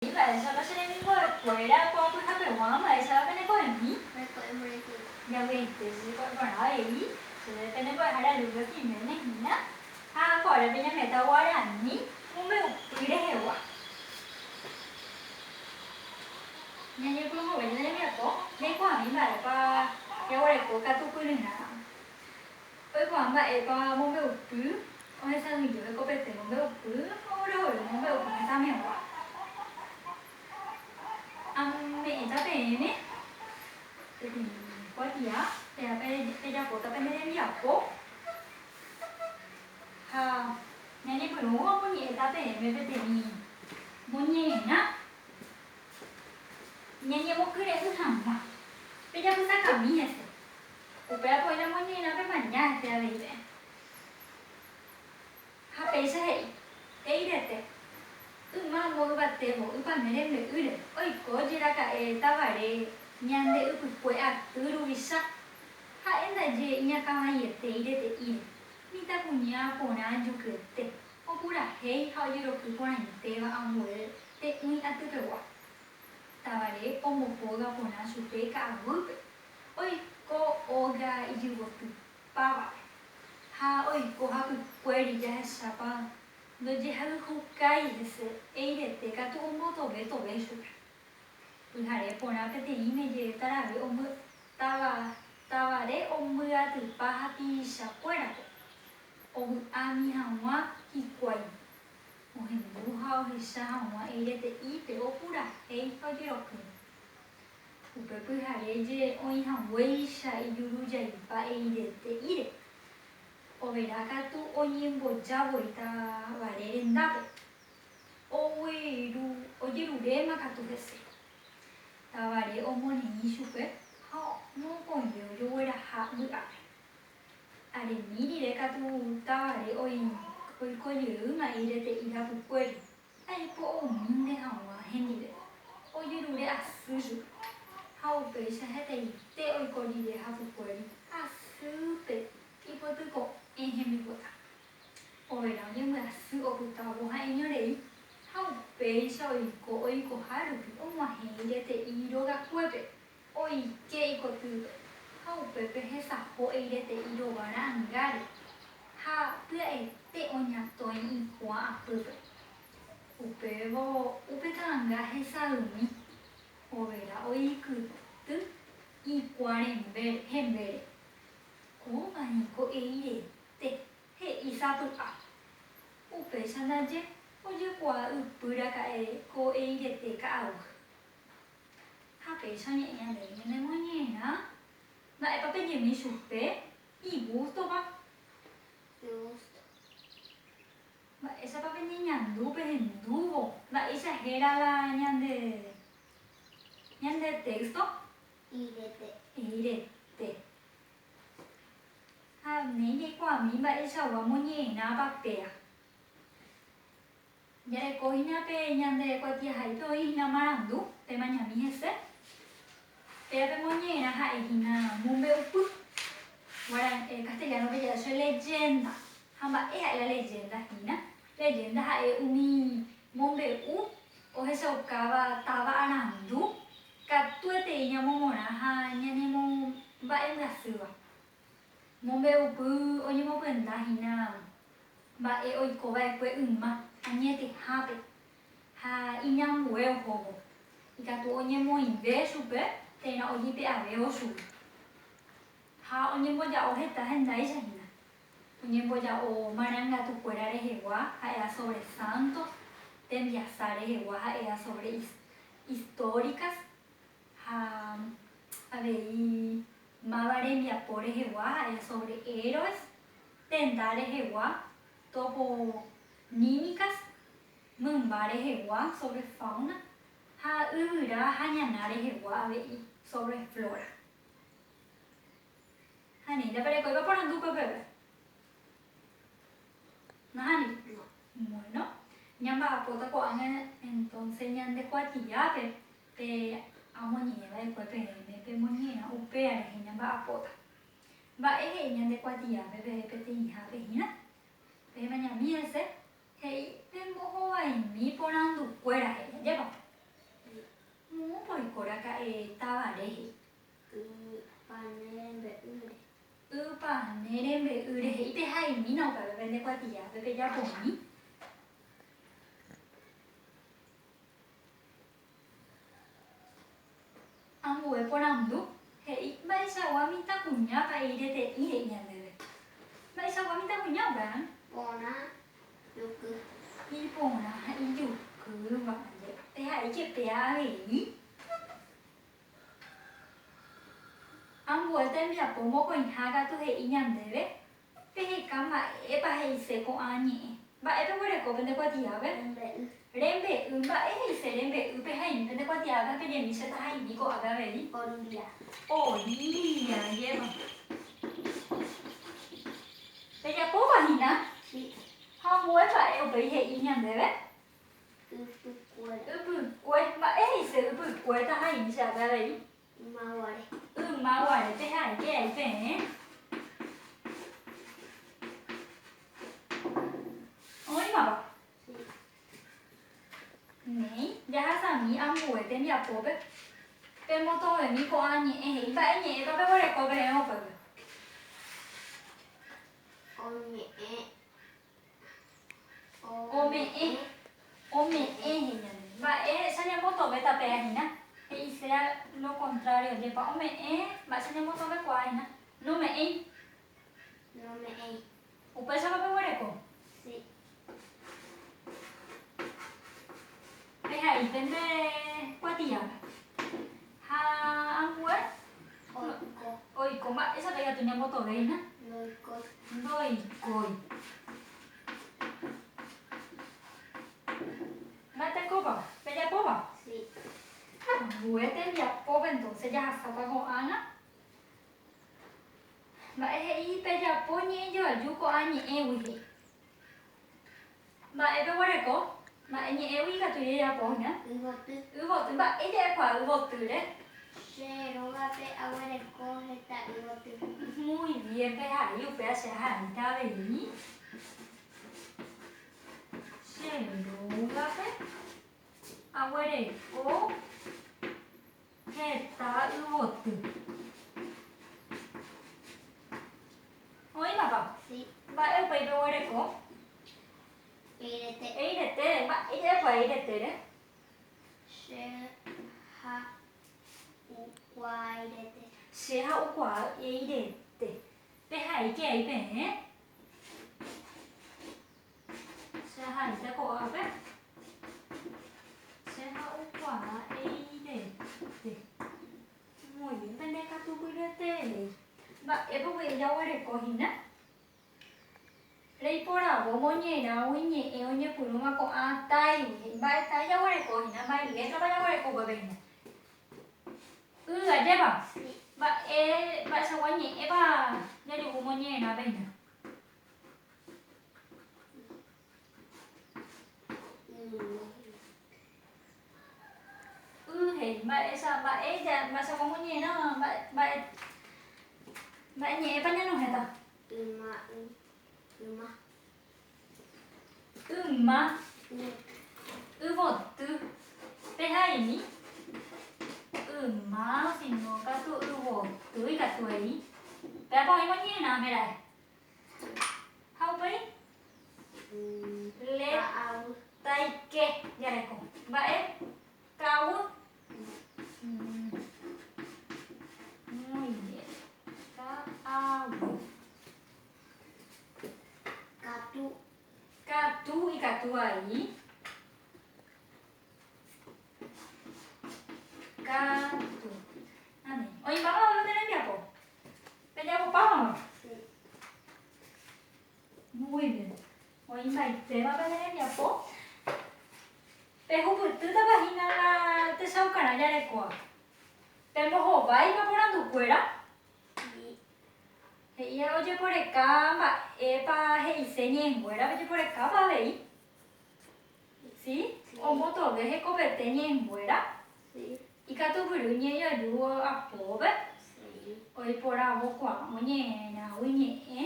Mba'éichapa che remimbo'ekuéra ko apyhapegua, mba'éichapa pene ko'ẽmi? Javy'aite che ko'ẽ porã avei, che pene mbo'ehára Lourdes Giménez hína, ha ko árape ñame'ẽta guarani mombe'upy rehegua. Ñañepyrũvove ñane rembiapo, jaikuaami mba'épa jaguereko katupyryrã. Oikuaa mba'épa mombe'upy, ohesa'ỹijo hekopete mombe'upy, oguerohory mombe'upy hetãmegua. Ame'ẽta peẽme peteĩ kuatia térã pejapóta pene rembiapo ha ñañepyrũvo amoñe'ẽta peẽme peteĩ moñe'ẽrã ñañemokyre'ỹ hag̃ua. Pejapysakami hese. Upéva ko ñamoñe'ẽrã pemaña hese avei peẽ. Ha péicha he'i, Eirete, yma amo yvatévo ypane rembe'ýre oiko jeraka'e tavare ñande ypykue aty ruvicha. Ha'e ndaje iñakãvaiete irete'íre, mitãkuña porã jukyete, opurahéi ha ojeroky porãitéva ambue te'ỹi atypegua. Tavare ombopóga porã chupe ka'aguýpe. Oiko óga ijyvotypávape ha oiko hapykuéri jahechápa ndojehayhukái hese eirete katu ombotove tove chupe. Pyhare porã peteĩme jetarave ombytáva tavare ombyatypa hapichakuérape, ovy'ámi hag̃ua hikuái, ohendu ha ohecha hag̃ua eirete'ípe opurahéi ha ojeroky. Upe pyhare je oĩ haguéicha ijurujaipa eirete'íre, overa katu oñemboja voi tavare rendápe. Ogueru ojeruréma katu hese. Tavare omoneĩ chupe ha mokõive ojogueraha vy'ápe. Aremi rire katu tavare oiko jeýma eirete'i rapykuéri. Aipo'omínte hag̃ua hendive, ojerure asy chupe. Ha upéicha hetaite oiko rire hapykuéri hasýpe ipotyko'ẽ hembipota. Overa oñembyasy opytávo ha'eño rei, ha upéicha oiko oikoha rupi og̃uahẽ irete'i rogakuépe, oike ikotýpe, ha upépe hesaho eirete'i rova ra'angáre, ha pya'ete oñatõi ikuã apýpe. Upévo upe ta'anga hesaymi, overa oikyty ikuã hembére. Kóva niko eirete, he'i sapy'a. Upéicha ndaje ojekuaa ypy raka'e ko eirete ka'aguy. Ha péicha oñe'ẽ ñandéve ñanemoñe'ẽrã, mba'épa pejemi chupe igústova? Mba'éichapa peñeñandu pehendúvo mba'éicha héra la ñande ñande texto? Irete. Irete. Ha néi jaikuaami mba'eichagua moñe'ẽrãpa péa. Jareko hína pe ñande kuatiahaípe oĩ hína marandu, pemañami hese. Péva pemoñe'ẽrã ha'e hína mombe'upy. Castellano-pe ja'e chupe leyenda. Ha mba'e ha'e la leyenda hína? Leyenda ha'e umi mombe'u ohechaukáva táva arandu katuetei ñamomorã ha ñanemomba'embyasýva. Mombe'upy oñemopyenda hína mba'e oiko va'ekue yma añetehápe ha iñambue ohóvo, ikatu oñemoĩve chupe térã ojepe'avévo chugui. Ha oñemboja'o heta hendáicha hína. Oñemboja'o marangatukuéra rehegua ha'éva sobre santos, tembiasa rehegua ha'éva sobre históricas ha avei máva rembiapo rehegua ha'éva sobre héroes, tenda rehegua, toponímicas, mymba rehegua sobre fauna ha yvyra ha ñana rehegua avei sobre flora. Ha néi, ndaperekóipa porandu upe peve? Nahániri. Bueno, ñamba'apóta ko'ág̃a entonce ñande kuatiápe pe amoñe'ẽ va'ekue peẽme pemoñe'ẽrã upéa rehe ñamba'apóta. Mba'e he'i ñande kuatiápe pe peteĩhápe hína? Pemañami hese, he'i pembohovaimi porandukuéra he'i, ajépa? raka'e távare he'i. Ypane rembe'ýre. Ypane rembe'ýre he'i pehaimína upépe pende kuatiápe pejapomi. Ambue porandu he'i mba'eichagua mitãkuñápa eirete'i he'i ñandéve. Mba'eichagua mitãkuña upéva? Porã juky. Iporã ha ijukýva ajépa. Peha'éike péa avei. Ambue tembiapo mokõiha katu he'i ñandéve Peheka mba'épa he'ise ko'ã ñe'ẽ. Mba'e peguereko pende kuatiápe? Rembe'y. Rembe'y. Mba'e he'ise rembe'y pehaimi pende kuatiápe ha pejemi che tahaimi ko'ápe avei? Orilla. Orilla, ajépa. Pejapópa hína? Sí. Ha ambue mba'e upéi he'i ñandéve? Ypykue. Ypykue. Mba'e he'ise ypykue tahaimi che ápe avei? Yma guare. Yma guare peha'e ai peẽ. Oĩmapa? Sí. Néi, jahasami ambue tembiapópe. Pemotovemi ko'ã ñe'ẽ he'i mba'e ñe'ẽpa peguereko peẽ upépe. Oñe'ẽ. Ome'ẽ, ome'ẽ he'i ñandéve. Mba'e che ñambotovéta péa hína? He'iséa lo contrario, jepa ome'ẽ, mba'e che ñambotovekuaa hína? Nome'ẽi. Nome'ẽi. Upéichapa peguereko? Sí. Pehai pende kuatiápe. Ha ambue? Oiko. Oiko. Mba'éichapa ikatu ñambotove hína? Ndoikói. Ndoikói. Mba'etekópa? Pejapópa? Sí. Ambue tembiapópe entonces jahasáta ko'ág̃a. Mba'e he'i pejapo ñe'ẽjoaju ko'ã ñe'ẽgui he'i. Mba'e peguereko? Mba'e ñe'ẽgui ikatu jajapo hína? Yvoty. Yvoty. Mba'e ja'ekuaa yvotýre? Che rógape aguereko heta yvoty. Muy bien, pehai upéva che ahaíta avei. Che rógape aguereko heta yvoty. Oĩmapa? Sí. Mba'e upéi peguereko? Eirete. Eirete. Mba'e ja'ekuaa eiretére? Che ha'ukuaa eirete. Che ha'ukuaa eirete. Pehaíke ai peẽ. Che ahaíta ko'ápe. Che ha'ukuaa eirete. Muy bien, pende katupyryeterei. Mba'épa upéi jaguereko hína? Reiporavo moñerãgui ñe'ẽ oñepyrũva ko'ã táigui. He'i mba'e tái jaguereko hína, mba'e létrapa jaguereko upépe hína. Y, ajépa? Mba'e, mba'eichagua ñe'ẽpa jajuhu moñerãpe hína? Y he'i, mba'éicha, mba'e, mba'eichagua moñe'ẽrã, mba'e, mba'e, mba'e ñe'ẽpa ñanohẽta? Yma, y, yma. Yma, yvoty, pehaimi. Yma, sino katu yvoty ikatu he'i. Péapa oĩ moñe'ẽrãme ra'e. Ha upéi le taike jareko. Mba'e? Ka'aguy. Muy bien. Ka'aguy. Katu. Katu ikatu vai. Katu. Ani. Oĩmbáma voi pende rembiapo? Pejapopámava? Sí. Muy bien. Oĩmbaitéma pene rembiapo. Pehupytýtapa hína la techaukarã jarekóva? Pembohováipa porandukuéra? Sí. He'i ojeporeka mba'épa he'ise ñe'ẽnguéra, pejeporekápa avei? Sí? Ombotove hekopete ñe'ẽnguéra? Sí. Ikatupyry ñe'ẽjoaju apópe? Sí. Oiporavokuaa oñe'ẽrãgui ñe'ẽ.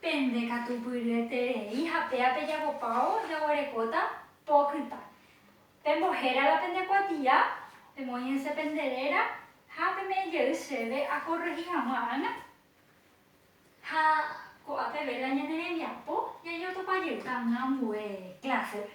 Pende katupyryeterei ha péa pejapopávo jaguerekóta po kyta. Pembohéra la pende kuatia. Pemoĩ hese pende réra ha peme'ẽ jey chéve akorrehi hag̃ua ág̃a. Ha ko'a peve la ñane rembiapo jajotopa jeýta ág̃a ambue klásepe.